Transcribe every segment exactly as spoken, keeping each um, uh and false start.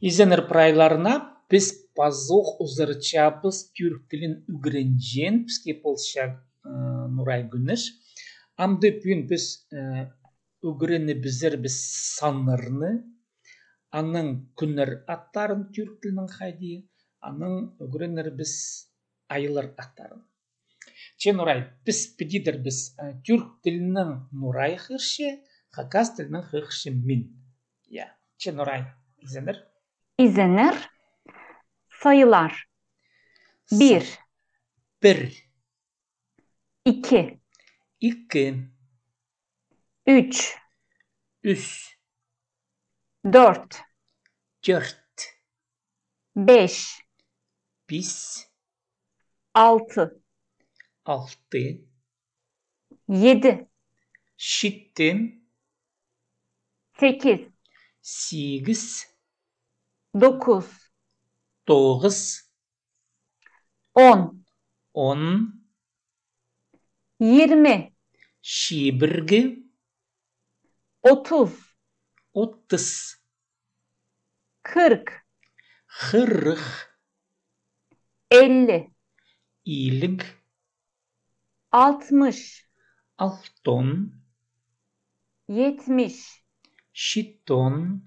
Изеннер, прайларына, піс пазох узарчабыс тӱрк тілін ӱгренҷең, піске полча, э, Нурай Кӱнеш. Амды пӱӱн піс, э, ӱгренібізербіс саннарны, аның кӱннер аттарын тӱрк тілінең хайди, анаң ӱгренербіс айлар аттарын. Че, Нурай, піс піди идербіс, э, тӱрк тілінең Нурай хығырча, хакас тілінең хығырчам мин. Я, че, Нурай, изеннер. Изеннер. Сайылар. Са-, пір. Пір. Ікі. Ікі. Ӱч. Ӱс. Тӧрт. Тӧрт. Пеш. Пис. Алты. Алты. Еді. Читі. Сигіс. Сигіс. Тоғыс. Тоғыс. Он. Он. Ирме. Чибіргі. Отыс. Отыс. Кырк. Хырых. Илли. Илиг. Алтмыш. Алтон. Етмиш. Читон.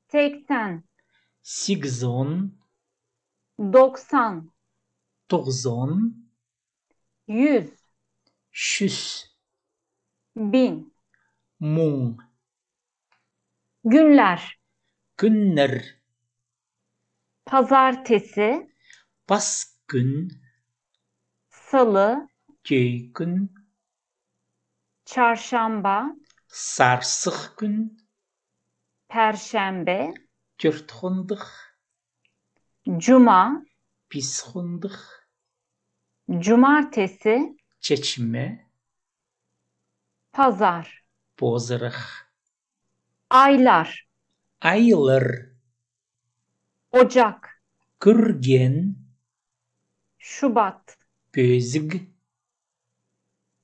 Сексен. Сигізон. Токсан. Тоғызон. Ӱс. Чӱс. Пин. Муң. Кӱнлер. Кӱннер. Пазартезі. Пас кӱн. Сылы. Тӧӧй кӱн. Чаршамба. Сарсых кӱн. Пәршембе. Тӧрт хондых. Чума. Пис хондых. Чумартезі. Чечме. Пазар. Позырах. Айлар. Айлар. Очак. Кӱрген. Шубат. Пӧзік.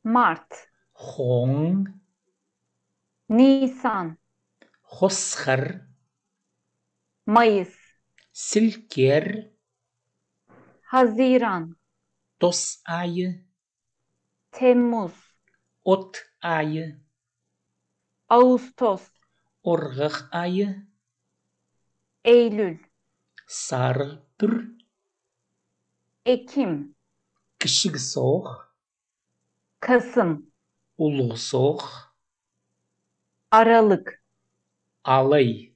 Март. Хоң. Нисан. Хосхар. Майыс. Сілкер. Хазиран. Тос айы. Теммуз. От айы. Аустос. Орғах айы. Эйлюль. Сарығ пӱр. Эким. Кічіг соох. Кысым. Улуғ соох. Аралығ. Алай.